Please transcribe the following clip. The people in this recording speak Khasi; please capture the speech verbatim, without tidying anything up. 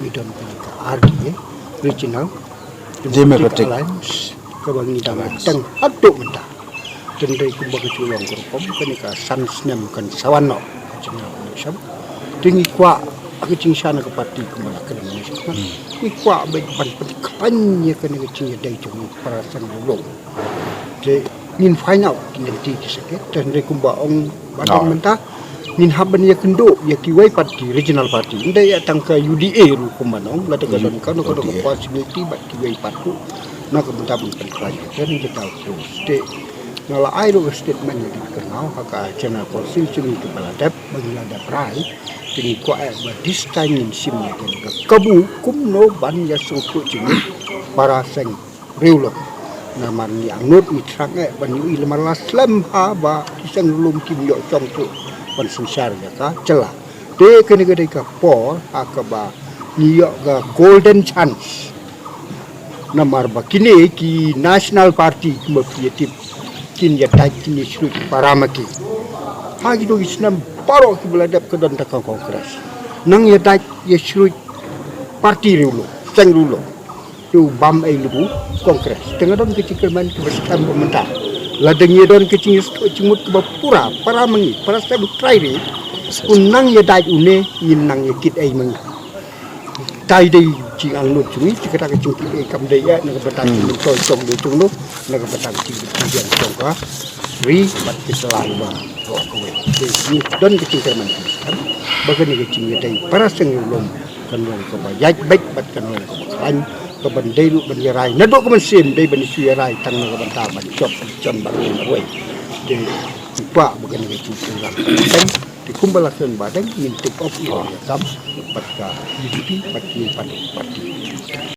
Don kane ka R D A, Regional Democratic Alliance, kaba ngi dang teng haduh mynta. Hynrei kumba ka ju long ka rukom, kane ka san snem kan sa wan noh ka general election. Te ngi kwah ka jingshisha na ka party kumba la kren mynne, ngi kwah ba ban pynkhlaiñ ïa kane ka jingïadei jong ngi para seng Riewlum. Te ngin find out ki lynti ki sa kit, te hynrei kumba ong ba dang mynta ngin hap ban ïakynduh ïa kiwei party, regional party. Ym dei ïa tang ka U D A ruh kumba ong, lada ka don kano kano ka possibility bad kiwei pat ruh na ka bynta ban pynkhlaiñ ïa kane ka state. Nga la ai ruh ka statement ïa ki kynmaw ha ka General Council jong ngi kaba la dep, ba ngi la dep rai. Te ngi kwah eh ba this time ngin shim ïa kane ka kabu kumno ban ïasngewthuh jingmut para seng Riewlum. Namar ngi angnud ngi thrang eh ban ïohi, namar la slem ha ba ki seng Riewlum kim ïoh shong shuh ban synshar ïa ka jylla. Te kane ka dei ka por ha kaba ngi ïoh ka golden chance. Namar ba kine ki National Party kumba phi ïa tip, kin ïa dait, kin ïa shruit para ma ki. Ha kito ki snem baroh kiba la dep ka don tang ka Congress. Nang ïa dait ïa shruit party Riewlum, seng Riewlum. Te u bam ei lynti Congress. Te nga don ka jingkyrmen kaba skhem ba mynta, lada ngi don ka jingïasngewthuh jingmut kaba pura, para ma ngi, para seng u trai ri, u nang ïa dait une, ngin nang ïa kit ei ma ngi. Dei dei jingangnud jong ngi, te kata ka jingkit ei kam dei eh na ka bynta ka mynsiem jong u jong u, na ka bynta ka jingkit ei jong ka ri bad ka jylla baroh kawei. Te ngi don ka jingkyrmen kaba skhem ba kane ka jingïadei para seng Riewlum kan long kaba ïaid beit bad kan long kaba khlaiñ, kaban dei ruh ban ïa rai naduh ka mynsiem, dei ban shu ïa rai tang na ka bynta ban jop jan ba ruh ruh. Te ngi kwah ba kane ka jingkyrmen kaba skhem. Te kumba la kren ba dang ngin take off ïa ka kam bad ka U D P bad ki party.